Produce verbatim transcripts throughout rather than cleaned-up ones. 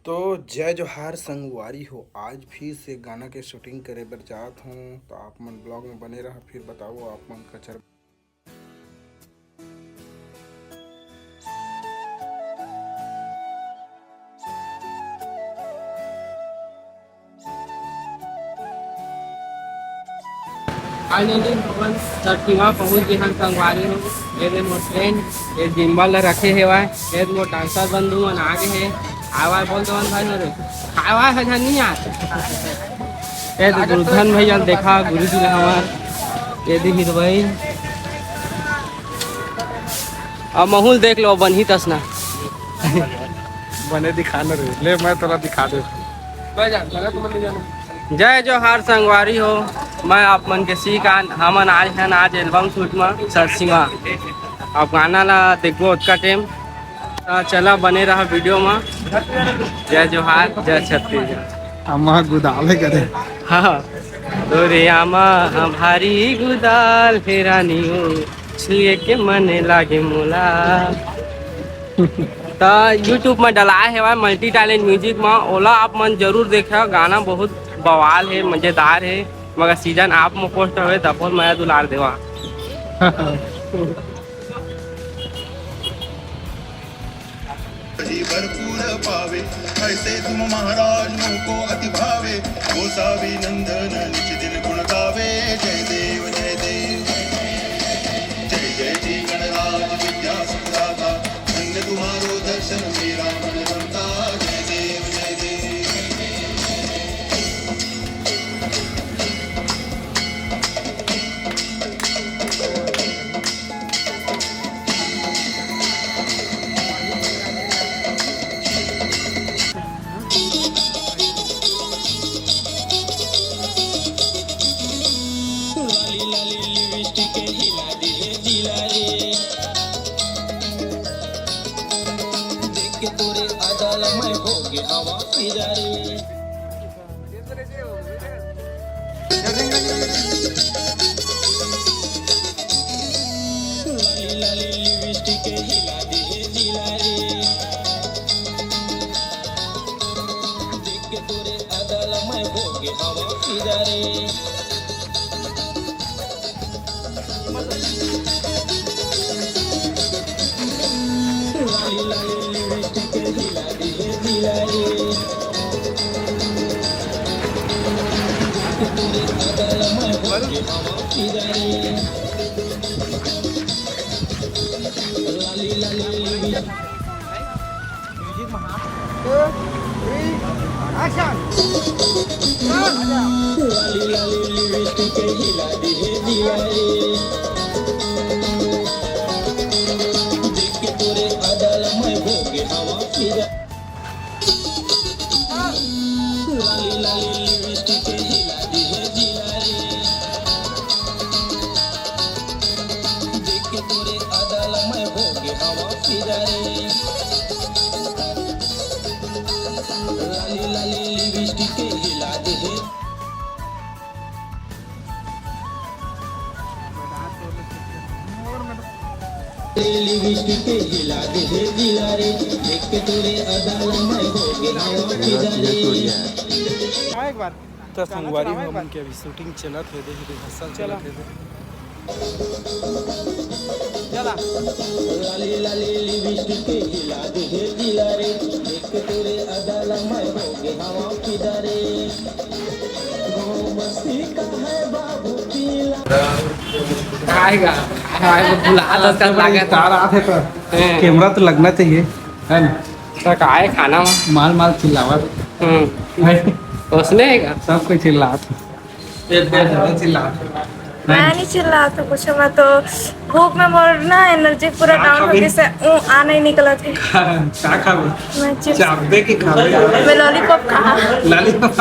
तो जय जोहार संगवारी हो, आज फिर से गाना के shooting करे बर जात हों, तो आप मन vlog में बने रहा, फिर बताओ आप मन कचर। Finally, हमन सरसीमा पहुंच गे हन संगवारी हो। ये दे मोर friend, ये gimbal ला रखे हेवय, ये दे मोर dancer बंधु मन आ गे हे। आवाज बोल दो भाई मोरे। आवाज है नहीं यार। ये दे गुरुधन भैया देखा, गुरुजी ला हमार। ये दे हीरो भाई। अब महूल देख लो, बनही तसना। बने दिखाना रे, ले मैं तोला दिखा दे। जय जोहार संगवारी हो, मैं आप मन के श्रीकांत। हमन आए हन आज album shoot में सरसीमा। अब गाना ला देखबो ओतका time। त चला बने रहा video में। जय जोहार, जय छत्तीसगढ़। अम्मा गुदाले करे। हाँ, तोरे आमा हम भारी गुदाल हे रानी हो, छुए के मन लागे मोला। त YouTube में डलाए हेवय Multi Talent Music में, ओला आप मन जरूर देखा। गाना बहुत बवाल हे, मजेदार हे, मगर season आप में post होवे त अपन मया दुलार देवा। ही भरपूर पावे, ऐसे तुम महाराज मोको अति भावे। गोसावी नंदन निज दिन गुण गावे, जय देव जय देव। जय जय जी गणराज विद्या सुखदाता, धन्य तुम्हारो दर्शन मेरा मन रमता। जय देव जय देव। लाली लाली लिपस्टिक हिला दिहे जिला रे। देख के तोरे अदा ला मैं हो गे हवा फिदा रे। लाली लाली लिपस्टिक हिला दिहे जिला रे। देख के तोरे अदा ला मैं हो गे हवा फिदा रे। लाली लाली लिपस्टिक हिला दिहे जिला रे। लाली लाली लिपस्टिक। Music में हाथ। Two, three, action। लाली लाली लिपस्टिक हिला दिहे जिला रे। देख के तोरे अदा ला मैं हो गे हवा फिदा। लाली लाली लिपस्टिक हिला दिहे जिला रे। देख के तोरे अदा ला मैं हो गे हवा फिदा रे। लाली लाली लिपस्टिक हिला दिहे। लिपस्टिक हिला दिहे जिला रे, देख के तोरे अदा ला मैं हो गे हवा फिदा रे। हाँ, एक बार। तो संगवारी हो, हमन के अभी shooting चलत हे, देख, rehearsal चलत हे। चला। लाली लाली लिपस्टिक हिला दिहे जिला रे, देख के तोरे अदा ला मैं हो गे हवा फिदा रे। गाँव बस्ती का है बाबू पीला। आएगा, आएगा, बुला दस का लागत। Star आथे तो हैं। Camera तो लगना चाहिए, है ना? तो का है खाना में? माल माल चिल्लावत। हम्म। है। उसने है का? सब कोई चिल्लात। मैं नहीं चिल्लात हूँ कुछ, मैं तो भूख में मोर ना energy पूरा down हो गई से, ऊ आ नहीं निकलत है। का खाबे? मैं chips। चाबे की खाबे? मैं lollipop खा। Lollipop।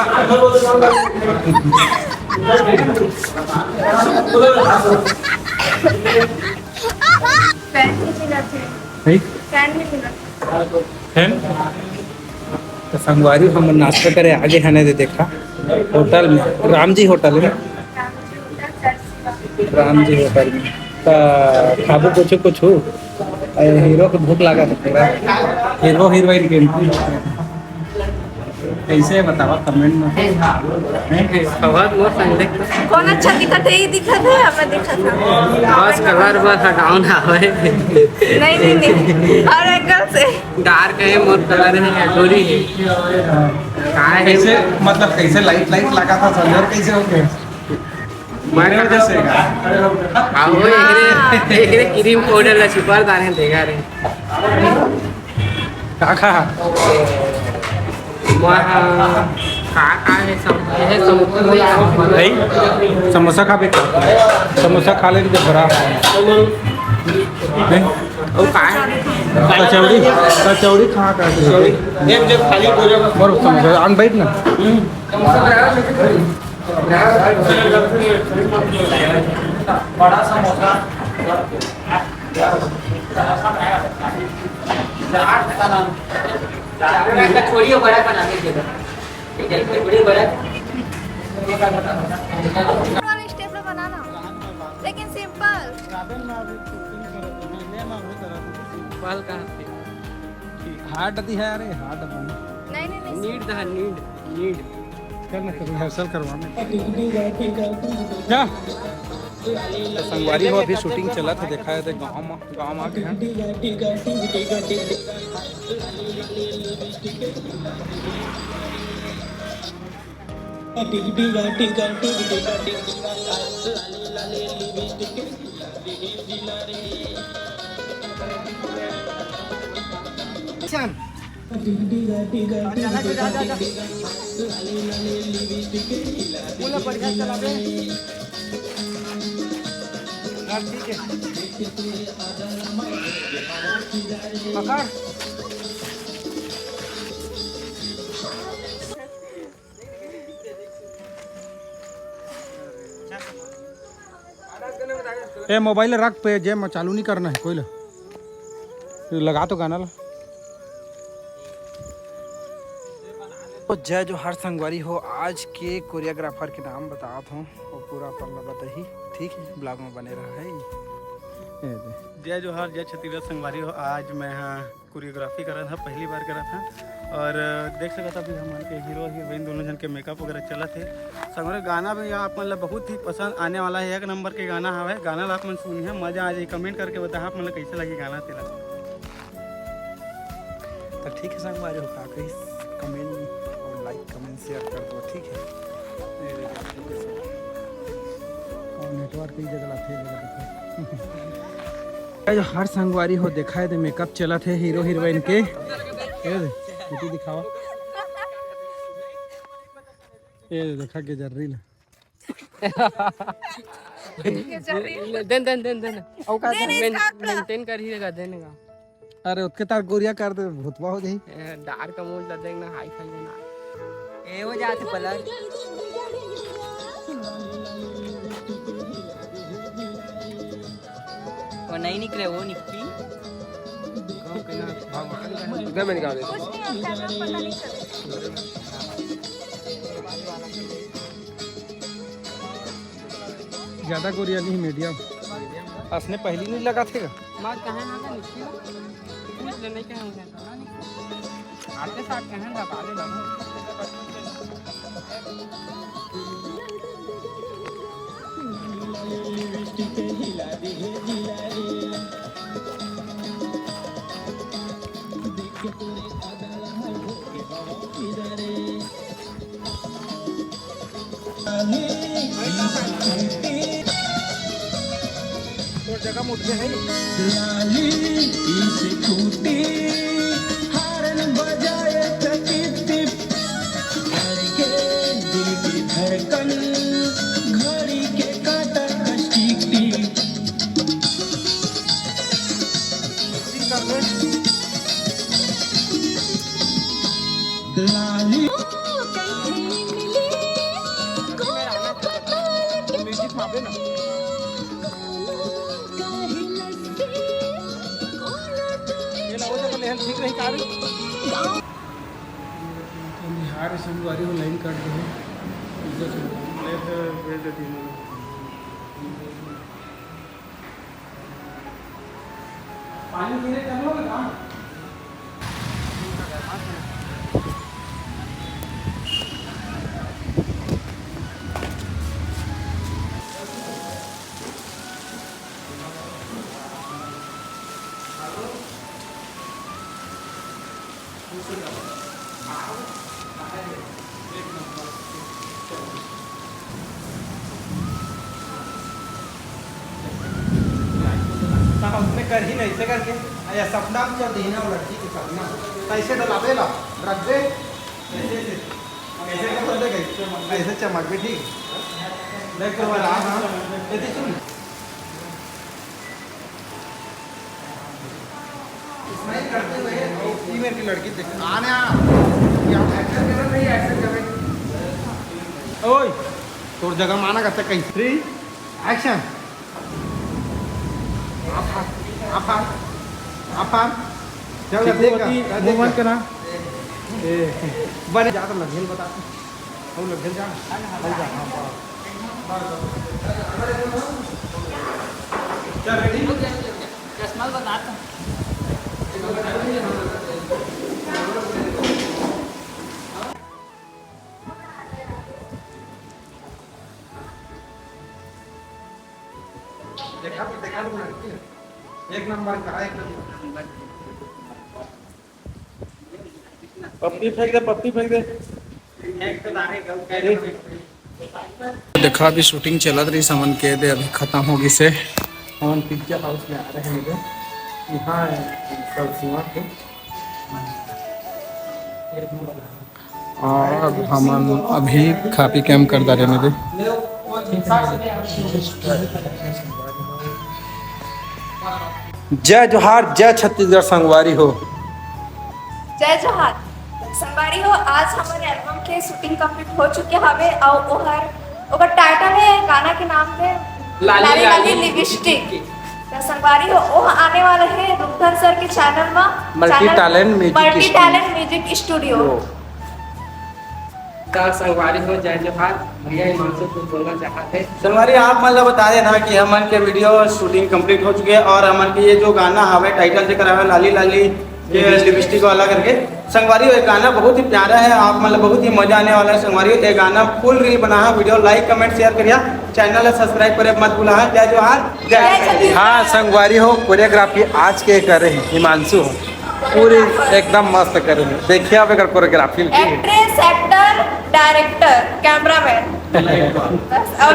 Fan नहीं मिलत है। नहीं? Fan नहीं मिलत। Fan? तो संगवारी हमन नाश्ता करे आगे हने दे देखा होटल में, रामजी होटल में, रामजी होटल में। तो खाबो कुछ कुछ, ए, हीरो के भूख लगा है पूरा, हीरो हीरोइन के entry। कैसे हे बतावा कमेंट में। हैं? बहुत मस्त है, देख। कौन अच्छा दिखत है? ये दिखत है, हमें दिखत है। बस कलर बस हटाओ ना, हवे। नहीं, नहीं, नहीं, हर एंगल से। डार्क है, मोर कलर है, गोरी है। हाँ। का है? कैसे, मतलब, कैसे लाइट लाइट लगा था संजय, कैसे हो गए? मैं मेरे वजह से का? हाँ, वो एकरे, एकरे क्रीम पाउडर ला छुपा डाले हैं, देखा रे। का खा? वहाँ का, का है सब, ये है सब। भाई, समोसा खा बे। समोसा खा ले, जब बड़ा। नहीं? वो का है? कचौड़ी, कचौड़ी खा का? कचौड़ी। एक जब खाली हो जाएगा। और समोसा, आन बैठ ना। बड़ा समोसा। छोड़िए, बड़ा बना दीजिएगा। ठीक है, बड़ी बड़ा। वाला स्टेपलर बनाना, लेकिन सिंपल। बाल कहाँ थे? हार्ड दी है, अरे हार्ड बन। नहीं, नहीं, नहीं। नीड दा, नीड, नीड। कर ना, कर रिहर्सल करवाने। क्या? तो संगवारी हो, अभी शूटिंग चलत हे, देखा है तो गाँव में, गाँव में आके हैं। बोला, बढ़िया चला बे। हाँ, ठीक है। पकड़। ए, मोबाइल रख पे, जेब में चालू नहीं करना है कोई ला। लगा तो गाना ला। तो जय जोहार संगवारी हो, आज के कोरियोग्राफर के नाम बतात हूँ, वो पूरा अपन ला बताही, ठीक है, ब्लॉग में बने रहा है। ये दे। जय जोहार, जय छत्तीसगढ़ संगवारी हो, आज मैं हाँ कोरियोग्राफी करत हा, पहली बार करत हा। और देख सकत हा, अभी हमन के हीरो हीरोइन दोनों जन के मेकअप वगैरह चलत हे। संगवारी, गाना भी आप मन ला बहुत ही पसंद आने वाला है, एक नंबर के गाना हवे। गाना ला आप मन सुनिहा, मजा आ जाही। कमेंट करके बताहा आप मन ला कैसे लगी गाना तेला। तो ठीक है संगवारी हो, का कही, कमेंट और लाइक, कमेंट, शेयर कर दो, ठीक है। और नेटवर्क कई जगह लाथे, ये जगह देखो। ये जो हर संगवारी हो देखा है, तो मेकअप चलत हे हीरो हीरोइन के। ये दे, बेटी दिखावा। ये दे, देखा के जर्री ला। ये जर्री। देन, देन, देन, देन। औकात नहीं, नहीं, मेन-, stop ला। मेंटेन कर ही रहेगा, देने का। अरे, ओतके तार गोरिया कर दे, भुतवा हो जाही। ए, डार्क मोड ला देख ना, हाई फाई बना। ए, हो जात हे पलर। वो नहीं निकले, वो निकली। इधर में निकाल दे। कुछ नहीं होता है, पता नहीं चलता। ज्यादा गोरिया नहीं, मीडियम। असने पहली नहीं लगा थे। मार कहाँ ना था, निकली। कुछ ले नहीं कहाँ उधर। आते साथ कहाँ ना बाले लगो। तोर जगह में उठबे है। लाली स्कूटी, हारन बजाए टिप टिप, धड़के दिल की धड़कन, घड़ी के कांटा कस टिक टिक। लाली। म्यूजिक मापे ना। ये ना हो सके, लेकिन ठीक रही कार। बिहार संगवारी हो, लाइन काट दे। इज्जत हो। ले तो भेज देती हूँ। पानी पीने का ना काम। हाँ, उसमें कर ही नहीं, ऐसे करके, या सपना में चल देना वो लड़की के सपना, तो ऐसे डलावे ला, रख दे, ऐसे, ऐसे, ऐसे कर दे गई, ऐसे चमक भी ठीक, देख तो वाला, हाँ, हाँ, ये सुन। स्माइल करते हुए, ये मेरी लड़की देख, आने आ, ये आप एक्शन कर रहे, नहीं एक्शन कर रहे, ओए, तोर जगह माना करते कहीं, थ्री, एक्शन। आप हार, आप हार, आप हार। चल, देखो, देख, अभी देख, move on देख। करा। ए, बने जा तो लग गया, बता। वो लग गया, जा। चल, ready? चश्मा बता। देखा तो, देखा तो लड़की। एक नंबर का, एक नंबर। पत्ती फेंक दे, पत्ती फेंक दे। देखा, अभी शूटिंग चलत रही, हमन के दे अभी खत्म हो गई से। हमन पिज्जा हाउस में आ रहे हैं इधर। यहाँ है कल सीमा के। और अब हमन अभी खा पी के हम कर डाले में दे। जय जोहार, जय छत्तीसगढ़ संगवारी हो। जय जोहार संगवारी हो। आज हमर एल्बम के शूटिंग कंप्लीट हो चुके हवे और ओहर, ओकर टाइटल है गाना के नाम है लाली लाली लाली लाली लिपस्टिक। लिपस्टिक। तो संगवारी हो, ओह आने वाला है रुपधर सर के चैनल में, multi talent music multi studio. Talent music studio. का संगवारी हो, जय जोहार। भैया हिमांशु कुछ बोलना चाहते हैं। संगवारी, आप मन ला बता देना कि हमन के वीडियो शूटिंग कंप्लीट हो चुके हैं और हमन के ये जो गाना हवे, टाइटल जेकर हवे लाली लाली, ये लिपस्टिक वाला करके। संगवारी, ये गाना बहुत ही प्यारा है, आप मन ला बहुत ही मजा आने वाला है। संगवारी, ये गाना फुल रील बना है, वीडियो लाइक कमेंट शेयर करिया, चैनल ला सब्सक्राइब करे मत भूला है। जय जोहार, जय जय छत्तीसगढ़। हाँ संगवारी हो, कोरियोग्राफी आज के करे हैं हिमांशु हो, पूरी एकदम मस्त करे हैं। देखिए आप एक कोरियोग्राफी की। एक्ट्रेस, एक्टर, डायरेक्टर, कैमरामैन, बस, और